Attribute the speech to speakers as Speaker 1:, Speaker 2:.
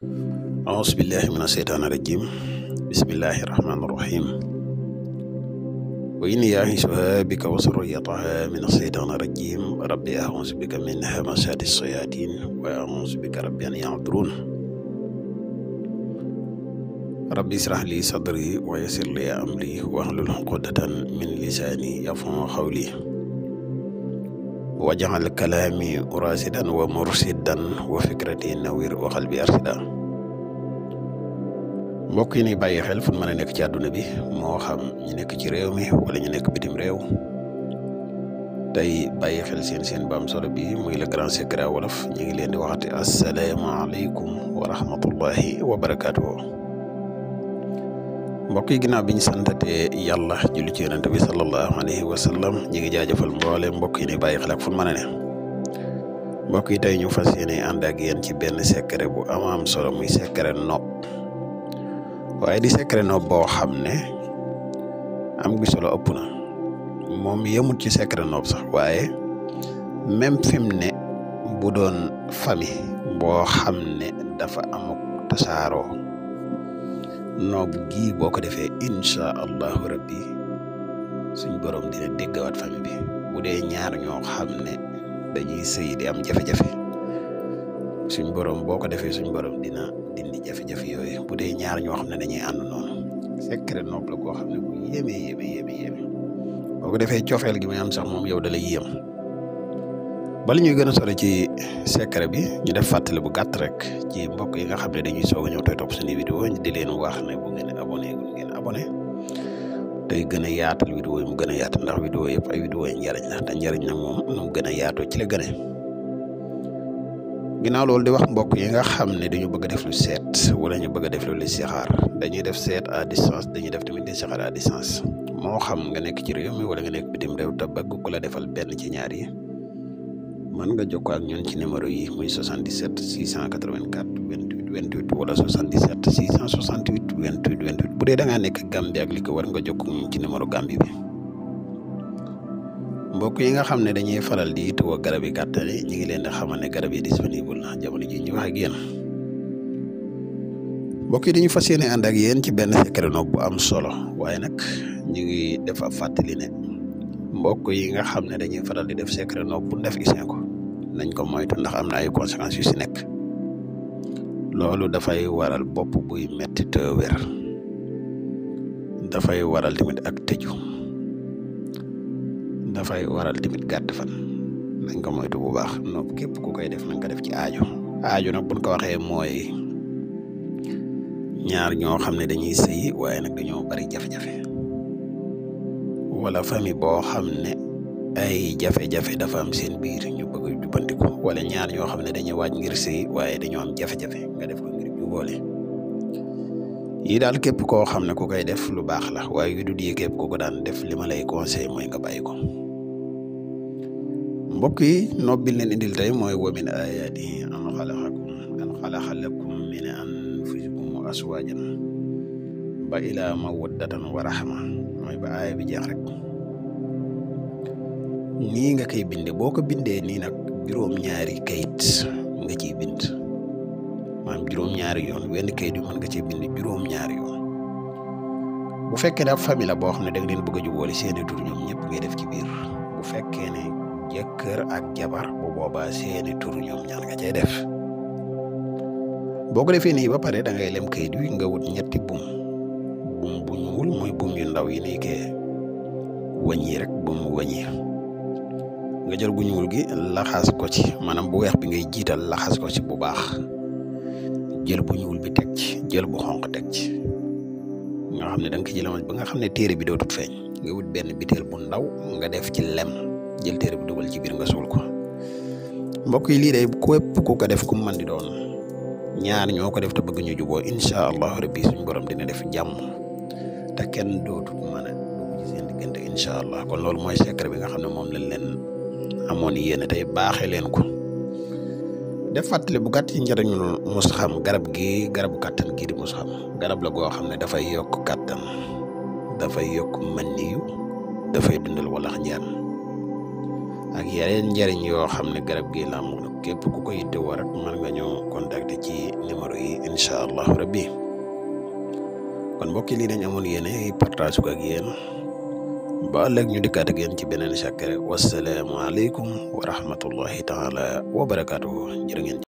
Speaker 1: أعوذ بالله من الشيطان الرجيم بسم الله الرحمن الرحيم وإني أعيذها بك وذريتها من الشيطان الرجيم ربي أعوذ بك من همزات الشياطين وأعوذ بك ربي أن يحضرون ربي اشرح لي صدري ويسر لي أمري واحلل عقدة من لساني يفقهوا قولي واجعل كلامي راشدا ومرشدا وفكرتي نوير وقلبي أرشدا mbokk yi ni bàyyi xel fu mën a nekk ci àdduna bi moo xam ñu nekk ci réew mi wala ñu nekk bitim réew tey bàyyi xel seen baam solo bi muy le grand secret wolof ñu ngi leen di waxati asalaamaaleykum wa rahmatullahi wa barakaatuhu mbokk yi ginnaaw bi ñu santatee yàlla julli ci yonent bi sallallahu alayhi wa sallam ñu ngi jaajëfal mboole mbokk yi ni bàyyi xel ak fu mën a ne mbokk yi tey ñu fas yéene ànd ak yéen ci benn secret bu am solo muy secret nopp waaye di secret nopp boo xam ne am gi solo ëpp na moom yemut ci secret nopp sax waaye même fi mu ne bu doon famille boo xam ne dafa amuk tasaaroo nopp gii boo ko defee incha allahu rabbi suñ borom dina déggawaat famille bi bu dee ñaar ñoo xam ne dañuy sëy di am jafe-jafe suñ borom boo ko defee suñ borom dina dindi jafe-jafe yooyu bu dee ñaar ñoo xam ne dañuy ànd noonu secret nopp la koo xam ne bu yéeme boo ko defee cofeel gi muy am sax moom yow da lay yéem bala ñuy gën a sore ci secret bi ñu def fàttali bu gàtt rek ci mbokk yi nga xam ne dañuy soog a ñëw tey topp suñu vidéo di leen wax ne bu ngeen abonné ngeen abonné tey gën a yaatal vidéo yi mu gën a yaatal ndax vidéo yëpp ay vidéo yi njariñ la te njariñ nag moom nu mu gën a yaatoo ci la gëne ginnaaw loolu di wax mbokk yi nga xam ne dañu bëgg a def lu seet wala ñu bëgg a def lu listixaar dañuy def seet à distance dañuy def tamit listixaar à distance moo xam nga nekk ci réew mi wala nga nekk bitim réew te bëgg ku la defal benn ci ñaar yi mën nga jokkoo ak ñun ci numéro yi muy 77 684 28 28 wala 77 668 28 28 bu dee da ngaa nekk Gambie ak li ko war nga jokkoo ñun ci numéro Gambie bi. mbokk yi nga xam ne dañuy faral di yittewoo garab yi gàttal yi ñu ngi leen di xamal ne garab yi disponible na jamono ji ñu wax ak yéen mbokk yi dañu fas yéene ànd ak yéen ci benn secret nopp bu am solo waaye nag ñu ngi def ab fàttali ne mbokk yi nga xam ne dañuy faral di def secret nopp bu def gis ko nañ ko moytu ndax am na ay conséquences yu si nekk loolu dafay waral bopp buy metti te wér dafay waral tamit ak tëju. dafay waral tamit gàtt fan nañ ko moytu bu baax nopp képp ku koy def nañ ko def ci aajo nag buñ ko waxee mooy ñaar ñoo xam ne dañuy sëy waaye nag dañoo bari jafe-jafe wala famille boo xam ne ay jafe-jafe dafa am seen biir ñu bëgg jubbantiku wala ñaar ñoo xam ne dañuy waaj ngir sëy waaye dañoo am jafe-jafe nga def ko ngir jubóole yii daal képp koo xam ne ku koy def lu baax la waaye yu dul yi képp ku ko daan def li ma lay conseil mooy nga bàyyi ko mbokk yi nopp bi leen indil tey mooy wa min ayaati an xalaqa lakum min anfusikum aswaajan ba ilaa mawaddatan wa rahma mooy ba aaya bi jeex rek nii nga koy binde boo ko bindee nii nag juróom-ñaari kayit nga ciy bind maanaam juróom-ñaari yoon wenn kayit bi mën nga ciy bind juróom-ñaari yoon bu fekkee ne ab famille la boo xam ne da nga leen bëgg a jubóole seeni tur ñoom ñëpp ngay def ci biir bu fekkee ne jëkkër ak jabar bu boobaa seeni tur ñoom ñaar nga cay def boo ko defee nii ba pare da ngay lem kayit wi nga wut ñetti bum bu ñuul mooy bum yu ndaw yi nii kee wàññi rek bum wàññi nga jël bu ñuul gi laxas ko ci maanaam bu weex bi ngay jiital laxas ko ci bu baax jël bu ñuul bi teg ci jël bu xonq teg ci nga xam ne da nga ko jëlamal ba nga xam ne téere bi dootut feeñ nga wut benn biteel bu ndaw nga def ci lem jël téere bi dugal ci biir nga suul ko mbokk yi lii day képp ku ko def ku mën di doon ñaar ñoo ko def te bëgg ñu juboo incha allahu rabbi suñ borom dina def jàmm te kenn dootut mën a dugg ci seen diggante incha allah kon loolu mooy secret bi nga xam ne moom lañ leen amoon yéene tey baaxee leen ko def fàttali bu gàtt ci njëriñul musxam garabu kàttan gii di musxam garab la goo xam ne dafay yokk kàttan dafay yokk maniyu dafay dundal walax njaan ak yeneen njëriñ yoo xam ne garab gi la am képp ku ko yittewoo rek mën nga ñoo contacter ci numéro yi incha allah rabbi. kon mbokk yi lii dañ amoon yéene partage ko ak yéen ba ëllëg ñu dikkaat ak yéen ci beneen chaque rek wasalaamu aleykum wa rahmatullahi taala wa barakaatuhu jërë ngeen